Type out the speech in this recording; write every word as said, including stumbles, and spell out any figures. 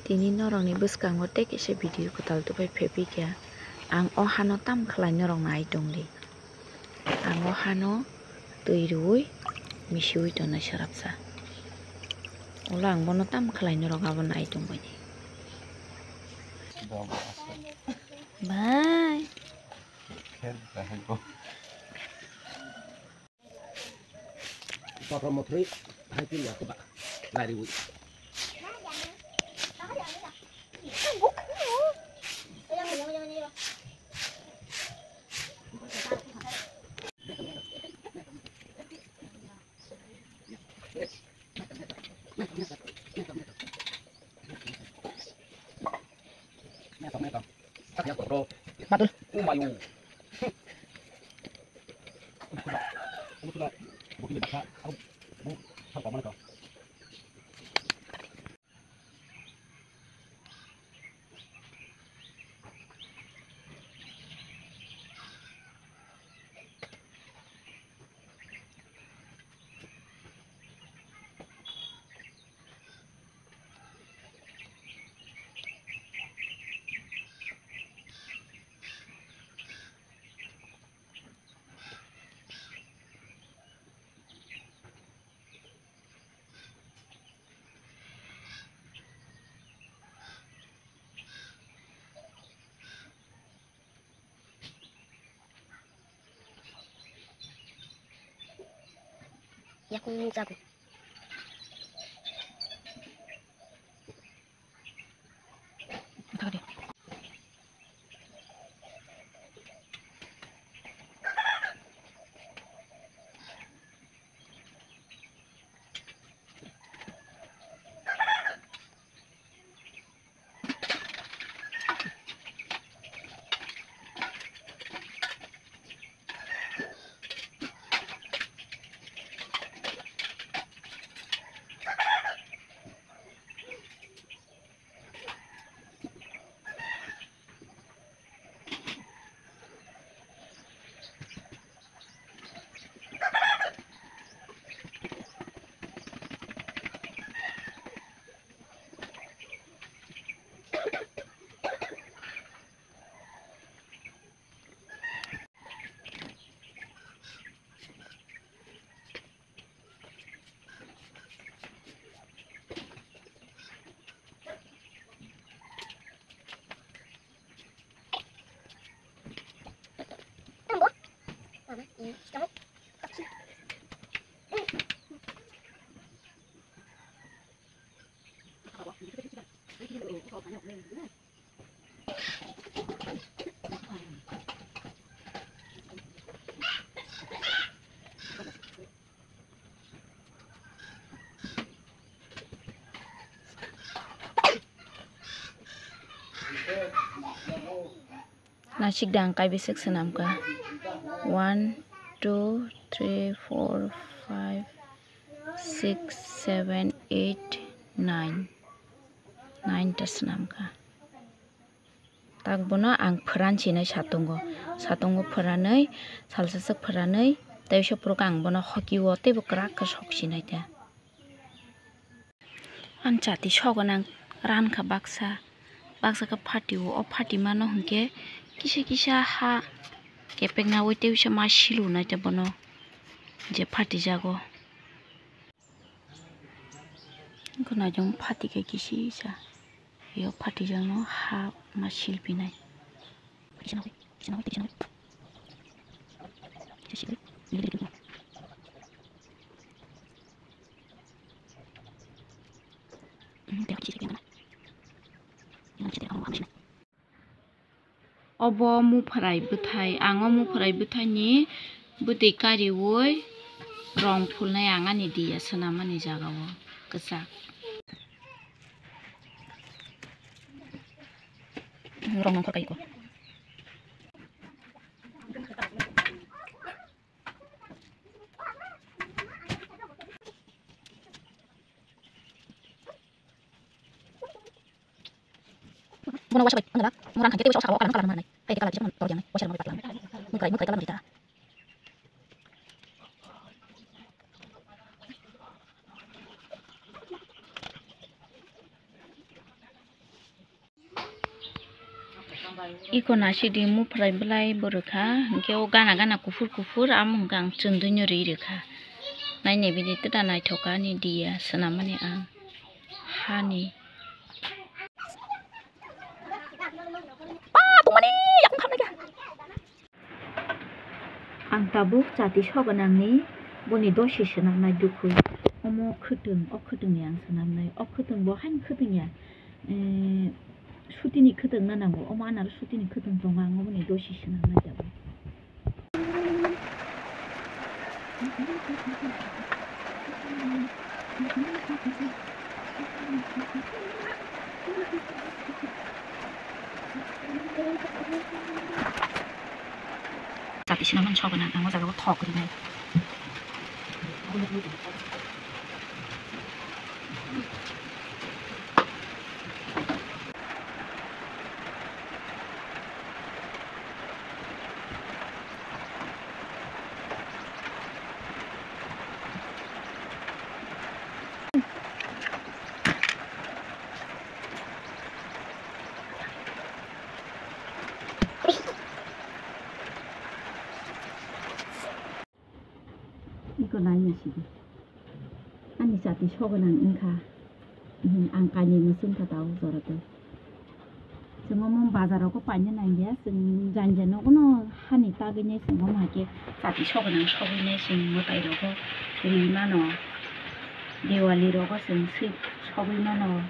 Tini norokni bwskango tei kaisa video kwtal tubui phaiphikha. Ang o hano tam khlai norok nai tongdi. Ang o hano twi rwui misiui tongnai sarapsa. Ulo ang bono tam khlai norok abo nai tongbaidi. Bye. Topra mothri hai tin ya kuba. Lari wi. Matul. Yakung jago. Nasik dang kai bisik swnam kha. One, two, three, four, five, six, seven, eight, nine. Nine ta swnam kha. Tak bono ang phoran sinai satungo. Satungo phoranwi, salsa swk phoranwi, tei usa phuru khe ang bono hoki o teibo kwrak khe sok sinai ta. Ani chati sogo nang ran kha baksa, baksa khe phati o, o phati mano hinkhe kisa kisa ha kepek nawi tei usa ma silu nai ta bono je phati jago. Wngkha naijong phati khe kisi sa, yo phati jang no ha ma silpinai. Obo muphwrai bwthai, ang o muphwrai bwthaini bwtwi kariui rong phulnai ang ani diya swnamani jagao kwchak. Rong nongkhor kai ko. Bono waisa bai, ano ba, mo rang kangke tei waisa o saka o kalar, kalar manai. Tei kalar jikma tor yang, waisa rang bai paklang. Mukrai, mukrai kalar rita. Iko naisidi muphrai bwlai bo rwkha, hwnkhe o gana gana kuphur kuphur, amo hwnkhe ang chwndwino ri rwkha. Nainai bini tita naithok ani diya swnamani ang hani. Ang tabuk chati soganangni boni dosi swnamnai dukhu. Omo khwtwng, o khwtwngni ang swnamnai. O khwtwng bo haino khwtwng ya. Eh, sutini khwtwng na nango. Omo anaro sutini khwtwng tongo, ang oboni dosi swnamnai tabuk. Chati swnamani soganang ang o jaga o thok rinai. Iko nai ni sidi. Ani chati soganang wngkha. Ang kainwi mwswng kha tabuk jora tei. Chwng omo bazar rogo paina nangya, chwng janja nogono hani tagwinai chwng omo hai khe chati soganang sogwinai chwng mwtai rogo rwi mano. Diwali rogo chwng swi sogwi mano.